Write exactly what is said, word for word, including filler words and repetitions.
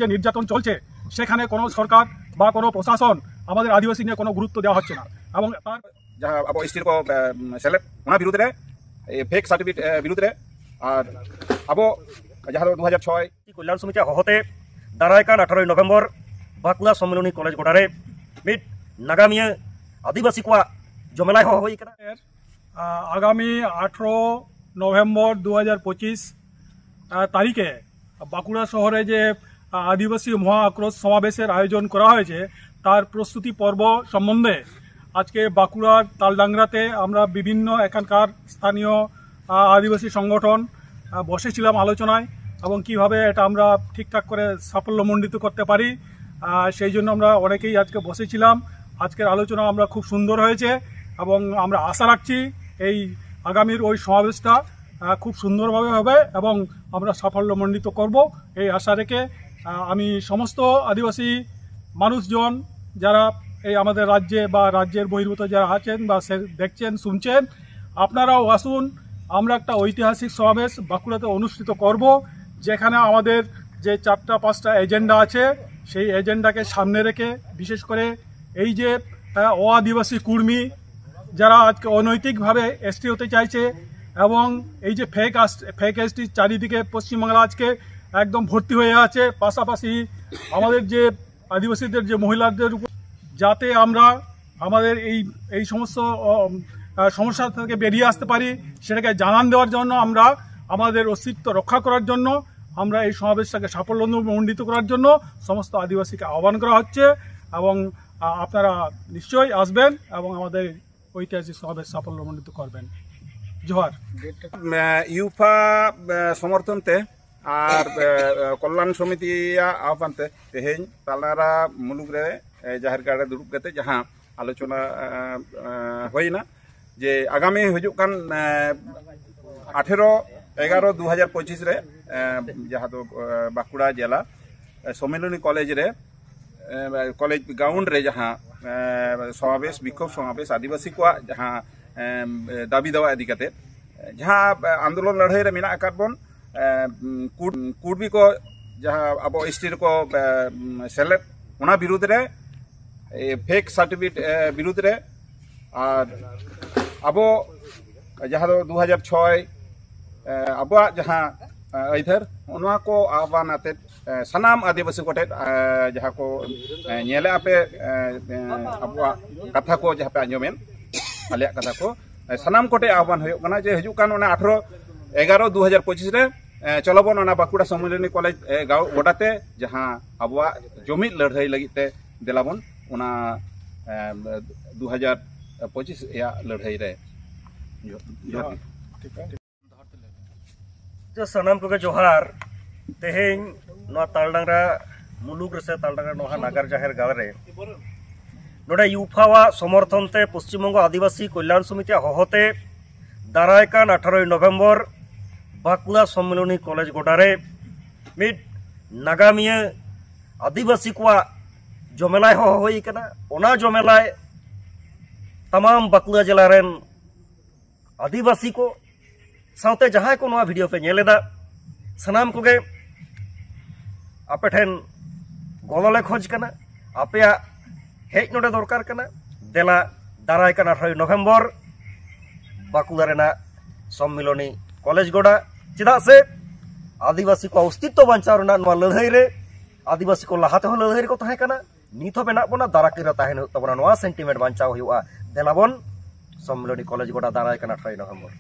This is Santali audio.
যে নির্যাতন চলছে, সেখানে কোনো সরকার বা কোনো প্রশাসন আমাদের আদিবাসী নিয়ে কোনো গুরুত্ব দেওয়া হচ্ছে না। এবং তার যারা আবো এসটির কো সেলেক্ট, ওনার বিরুদ্ধে, ফেক সার্টিফিকেট বিরুদ্ধে, আর আবো যারা দু হাজার ছয় ᱠᱚᱞᱭᱟᱱ ᱥᱚᱢᱤᱛᱤᱭᱟᱜ ᱦᱚᱦᱚᱛᱮ ᱫᱟᱨᱟᱭ ᱠᱟᱱ ᱟᱴᱷᱟᱨᱚᱭ ᱱᱚᱵᱷᱮᱢᱵᱚᱨ ᱵᱟᱸᱠᱩᱲᱟ ᱥᱚᱢᱢᱮᱞᱚᱱᱤ ᱠᱚᱞᱮᱡᱽ ᱜᱚᱰᱟ ᱨᱮ ᱢᱤᱫ ᱱᱟᱜᱟᱢᱤᱭᱟᱹ ᱟᱹᱫᱤᱵᱟᱹᱥᱤ ᱠᱚᱣᱟᱜ ᱡᱚᱢᱮᱞᱟᱭ ᱦᱚᱦᱚ ᱦᱩᱭ ᱟᱠᱟᱱᱟ᱾ ᱟᱜᱟᱢᱤ ᱟᱴᱷᱨᱚ ᱱᱚᱵᱷᱮᱢᱵᱚᱨ ᱫᱩ ᱦᱟᱡᱟᱨ ᱯᱚᱸᱪᱤᱥ ᱛᱟᱹᱨᱤᱠᱷ ᱨᱮ ᱵᱟᱸᱠᱩᱲᱟ ᱥᱚᱦᱚᱨ ᱨᱮ ᱡᱮ ᱟᱹᱫᱤᱵᱟᱹᱥᱤ ᱢᱚᱦᱟ ᱟᱠᱨᱳᱥ ᱥᱚᱢᱟᱵᱮᱥᱮᱨ ᱟᱭᱳᱡᱚᱱ ᱠᱚᱨᱟ ᱦᱚᱭᱮᱥᱮ, ᱛᱟᱨ ᱯᱨᱚᱥᱛᱩᱛᱤ ᱯᱚᱨᱵᱚ ᱥᱚᱢᱵᱚᱱᱫᱷᱮ ᱟᱡᱠᱮ ᱵᱟᱸᱠᱩᱲᱟᱨ ᱛᱟᱞᱰᱟᱝᱨᱟᱛᱮ ᱟᱢᱨᱟ ᱵᱤᱵᱷᱤᱱᱱᱚ ᱮᱠᱷᱟᱱᱠᱟᱨ ᱥᱛᱷᱟᱱᱤᱭᱚ আদিবাসী সংগঠন বসেছিলাম আলোচনায়, এবং কিভাবে এটা আমরা ঠিকঠাক করে সাফল্যমণ্ডিত করতে পারি। সেই জন্য আমরা অনেকেই আজকে বসেছিলাম। আজকের আলোচনা আমরা খুব সুন্দর হয়েছে, এবং আমরা আশা রাখছি এই আগামীর ওই সমাবেশটা খুব সুন্দরভাবে হবে এবং আমরা সাফল্যমণ্ডিত করব। এই আশা রেখে আমি সমস্ত আদিবাসী মানুষজন, যারা এই আমাদের রাজ্যে বা রাজ্যের বহির্ভূত যারা আছেন বা দেখছেন, শুনছেন, আপনারাও আসুন। আমরা একটা ঐতিহাসিক সমাবেশ বাঁকুড়াতে অনুষ্ঠিত করব, যেখানে আমাদের যে চারটা পাঁচটা এজেন্ডা আছে, সেই এজেন্ডাকে সামনে রেখে, বিশেষ করে এই যে আদিবাসী কুর্মী, যারা আজকে অনৈতিকভাবে এসটি হতে চাইছে, এবং এই যে ফেক ফেক এসটি চারিদিকে পশ্চিমবাংলা আজকে একদম ভর্তি হয়ে আছে, পাশাপাশি আমাদের যে আদিবাসীদের যে মহিলাদের উপর, যাতে আমরা আমাদের এই এই সমস্ত সমস্যা থেকে বেরিয়ে আসতে পারি, সেটাকে জানান দেওয়ার জন্য আমরা আমাদের অস্তিত্ব রক্ষা করার জন্য আমরা এই সমাবেশটাকে সাফল্যমণ্ডিত করার জন্য সমস্ত আদিবাসীকে আহ্বান করা হচ্ছে। এবং আপনারা নিশ্চয়ই আসবেন এবং আমাদের ঐতিহাসিক সমাবেশ সাফল্যমণ্ডিত করবেন। জোহার। ᱤᱭᱩᱯᱷᱟ ᱥᱚᱢᱚᱨᱛᱷᱚᱱ ᱛᱮ ᱟᱨ ᱠᱚᱞᱞᱟᱱ ᱥᱚᱢᱤᱛᱤᱭᱟᱜ ᱟᱦᱵᱟᱱ ᱛᱮ ᱛᱮᱦᱮᱧ ᱛᱟᱞᱟᱨᱟ ᱢᱩᱞᱩᱠ ᱨᱮ ᱡᱟᱦᱮᱨ ᱜᱟᱲ ᱨᱮ ᱫᱩᱲᱩᱵ ᱠᱟᱛᱮ ᱡᱟᱦᱟᱸ ᱟᱞᱳᱪᱚᱱᱟ ᱦᱩᱭᱱᱟ, ᱡᱮ ᱟᱜᱟᱢᱤ ᱦᱤᱡᱩᱜ ᱠᱟᱱ ᱟᱴᱷᱮᱨᱚ ᱮᱜᱟᱨᱚ ᱫᱩ ᱦᱟᱡᱟᱨ ᱯᱚᱸᱪᱤᱥ ᱨᱮ ᱡᱟᱦᱟᱸ ᱫᱚ ᱵᱟᱸᱠᱩᱲᱟ ᱡᱮᱞᱟ ᱥᱚᱢᱢᱮᱞᱚᱱᱤ ᱠᱚᱞᱮᱡᱽ ᱨᱮ, ᱠᱚᱞᱮᱡᱽ ᱜᱨᱟᱣᱩᱱᱰ ᱨᱮ ᱡᱟᱦᱟᱸ ᱥᱚᱢᱟᱵᱮᱥ, ᱵᱤᱠᱠᱷᱳᱵ ᱥᱚᱢᱟᱵᱮᱥ, ᱟᱹᱫᱤᱵᱟᱹᱥᱤ ᱠᱚᱣᱟᱜ ᱡᱟᱦᱟᱸ ᱫᱟᱹᱵᱤ ᱫᱟᱣᱟ ᱤᱫᱤ ᱠᱟᱛᱮ ᱡᱟᱦᱟᱸ ᱟᱱᱫᱳᱞᱚᱱ ᱞᱟᱹᱲᱦᱟᱹᱭ ᱨᱮ ᱢᱮᱱᱟᱜ ᱟᱠᱟᱫ ᱵᱚᱱ, ᱠᱩᱲ- ᱠᱩᱲᱵᱤ ᱠᱚ ᱡᱟᱦᱟᱸ ᱟᱵᱚ ᱮᱥᱴᱤ ᱨᱮᱠᱚ ᱮ, ᱥᱮᱞᱮᱫ, ᱚᱱᱟ ᱵᱤᱨᱩᱫᱽ ᱨᱮ, ᱯᱷᱮᱠ ᱥᱟᱨᱴᱤᱯᱷᱤᱠᱮᱴ ᱵᱤᱨᱩᱫᱽ ᱨᱮ, ᱟᱨ ᱟᱵᱚ ᱡᱟᱦᱟᱸ ᱫᱚ ᱫᱩ ᱦᱟᱡᱟᱨ ᱪᱷᱚᱭ ᱟᱵᱚᱣᱟᱜ ᱡᱟᱦᱟᱸ ᱟᱹᱭᱫᱟᱹᱨ, ᱱᱚᱣᱟ ᱠᱚ ᱟᱦᱵᱟᱱ ᱟᱛᱮᱫ ᱥᱟᱱᱟᱢ ᱟᱹᱫᱤᱵᱟᱹᱥᱤ ᱠᱚᱴᱷᱮᱱ ᱡᱟᱦᱟᱸ ᱠᱚ ᱧᱮᱞᱮᱫᱼᱟ ᱯᱮ, ᱟᱵᱚᱣᱟᱜ ᱠᱟᱛᱷᱟ ᱠᱚ ᱡᱟᱦᱟᱸ ᱯᱮ ᱟᱸᱡᱚᱢᱮᱫ, ᱟᱞᱮᱭᱟᱜ ᱠᱟᱛᱷᱟ ᱠᱚ, ᱥᱟᱱᱟᱢ ᱠᱚᱴᱷᱮᱱ ᱟᱦᱵᱟᱱ ᱦᱩᱭᱩᱜ ᱠᱟᱱᱟ ᱡᱮ ᱦᱤᱡᱩᱜ ᱠᱟᱱ ᱚᱱᱟ ᱟᱴᱷᱨᱚ ᱮᱜᱟᱨᱚ ᱫᱩ ᱦᱟᱡᱟᱨ ᱯᱚᱸᱪᱤᱥ ᱨᱮ ᱮ, ᱪᱚᱞᱚ ᱵᱚᱱ ᱚᱱᱟ ᱵᱟᱸᱠᱩᱲᱟ ᱥᱚᱢᱢᱤᱞᱚᱱᱤ ᱠᱚᱞᱮᱡᱽ, ᱮ, ᱜᱟᱶ ᱜᱚᱰᱟᱛᱮ ᱡᱟᱦᱟᱸ ᱟᱵᱚᱣᱟᱜ ᱡᱩᱢᱤᱫ ᱞᱟᱹᱲᱦᱟᱹᱭ ᱞᱟᱹᱜᱤᱫ ᱛᱮ ᱫᱮᱞᱟ ᱵᱚᱱ ᱚᱱᱟ, ᱮ, ᱫᱩ ᱦᱟᱡᱟᱨ ᱯᱚᱸᱪᱤᱥ ᱨᱮᱭᱟᱜ ᱞᱟᱹᱲᱦᱟᱹᱭ ᱨᱮ᱾ ᱡᱚ-, ᱡᱚᱦᱟᱨ ᱜᱮ᱾ ᱡᱚ-, ᱥᱟᱱᱟᱢ ᱠᱚᱜᱮ ᱡᱚᱦᱟᱨ᱾ ᱛᱮᱦᱮᱧ ᱱᱚᱣᱟ ᱛᱟᱞᱰᱟᱝᱨᱟ ᱢᱩᱞᱩᱠ ᱨᱮᱥᱮ ᱛᱟᱞᱰᱟᱝᱨᱟ ᱱᱚᱣᱟ ᱱᱟᱜᱟᱨ ᱡᱟᱦᱮᱨ ᱜᱟᱲ ᱨᱮ ᱱᱚᱰᱮ ᱭᱩᱯᱷᱟᱣᱟᱜ ᱥᱚᱢᱚᱨᱛᱷᱚᱱ ᱛᱮ ᱯᱚᱥᱪᱤᱢ ᱵᱚᱝᱜᱚ ᱟᱹᱫᱤᱵᱟᱹᱥᱤ ᱠᱚᱞᱭᱟᱱ ᱥᱚᱢᱤᱛᱤᱭᱟᱜ ᱦᱚᱦᱚᱛᱮ ᱫᱟᱨᱟᱭ ᱠᱟᱱ ᱟᱴᱷᱟᱨᱚᱭ ᱱᱚᱵᱷᱮᱢᱵᱚᱨ ᱵᱟᱸᱠᱩᱲᱟ ᱥᱚᱢᱢᱤᱞᱚᱱᱤ ᱠᱚᱞᱮᱡᱽ ᱜᱚᱰᱟ ᱨᱮ ᱢᱤᱫ ᱱᱟᱜᱟᱢᱤᱭᱟᱹ ᱟᱹᱫᱤᱵᱟᱹᱥᱤ ᱠᱚᱣᱟᱜ ᱡᱚᱢᱮᱞᱟᱭ ᱦᱚᱦᱚ ᱦᱩᱭ ᱠᱟᱱᱟ᱾ ᱚᱱᱟ ᱡᱚᱢᱮᱞᱟᱭ ᱛᱟᱢᱟᱢ ᱵᱟᱸᱠᱩᱲᱟ ᱡᱮᱞᱟ ᱨᱮᱱ ᱟᱹᱫᱤᱵᱟᱹᱥᱤ ᱠᱚ ᱥᱟᱶᱛᱮ ᱡᱟᱦᱟᱸᱭ ᱠᱚ ᱱᱚᱣᱟ ᱵᱷᱤᱰᱤᱭᱳ ᱯᱮ ᱧᱮᱞ ᱮᱫᱟ, ᱥᱟᱱᱟᱢ ᱠᱚᱜᱮ ᱟᱯᱮ ᱴᱷᱮᱱ ᱜᱚᱲᱚ ᱞᱮ ᱠᱷᱚᱡᱽ ᱠᱟᱱᱟ᱾ ᱟᱯᱮᱭᱟᱜ ᱦᱮᱡ ᱱᱚᱰᱮ ᱫᱚᱨᱠᱟᱨ ᱠᱟᱱᱟ᱾ ᱫᱮᱞᱟ, ᱫᱟᱨᱟᱭ ᱠᱟᱱ ᱟᱴᱷᱟᱨᱚᱭ ᱱᱚᱵᱷᱮᱢᱵᱚᱨ ᱵᱟᱸᱠᱩᱲᱟ ᱨᱮᱱᱟᱜ ᱥᱚᱢᱢᱤᱞᱚᱱᱤ ᱠᱚᱞᱮᱡᱽ ᱜᱚᱰᱟ, ᱪᱮᱫᱟᱜ ᱥᱮ ᱟᱹᱫᱤᱵᱟᱹᱥᱤ ᱠᱚᱣᱟᱜ ᱚᱥᱛᱤᱛᱛᱚ ᱵᱟᱧᱪᱟᱣ ᱨᱮᱱᱟᱜ ᱱᱚᱣᱟ ᱞᱟᱹᱲᱦᱟᱹᱭ ᱨᱮ ᱟᱹᱫᱤᱵᱟᱹᱥᱤ ᱠᱚ ᱞᱟᱦᱟ ᱛᱮᱦᱚᱸ ᱞᱟᱹᱲᱦᱟᱹᱭ ᱨᱮᱠᱚ ᱛᱟᱦᱮᱸ ᱠᱟᱱᱟ, ᱱᱤᱛ ᱦᱚᱸ ᱢᱮᱱᱟᱜ ᱵᱚᱱᱟ, ᱫᱟᱨᱟᱭ ᱠᱟᱱ ᱨᱮ ᱛᱟᱦᱮᱱ ᱦᱩᱭᱩᱜ ᱛᱟᱵᱚᱱᱟ᱾ ᱱᱚᱣᱟ ᱥᱮᱱᱴᱤᱢᱮᱱᱴ ᱵᱟᱧᱪᱟᱣ ᱦᱩᱭᱩᱜᱼᱟ᱾ ᱫᱮᱞᱟ ᱵᱚᱱ ᱥᱚᱢᱢᱤᱞᱚᱱᱤ ᱠᱚᱞᱮᱡᱽ ᱜᱚᱰᱟ ᱫᱟᱨᱟᱭ ᱠᱟᱱ ᱟᱴᱷᱟᱨᱚᱭ ᱱᱚᱵᱷᱮᱢᱵᱚᱨ᱾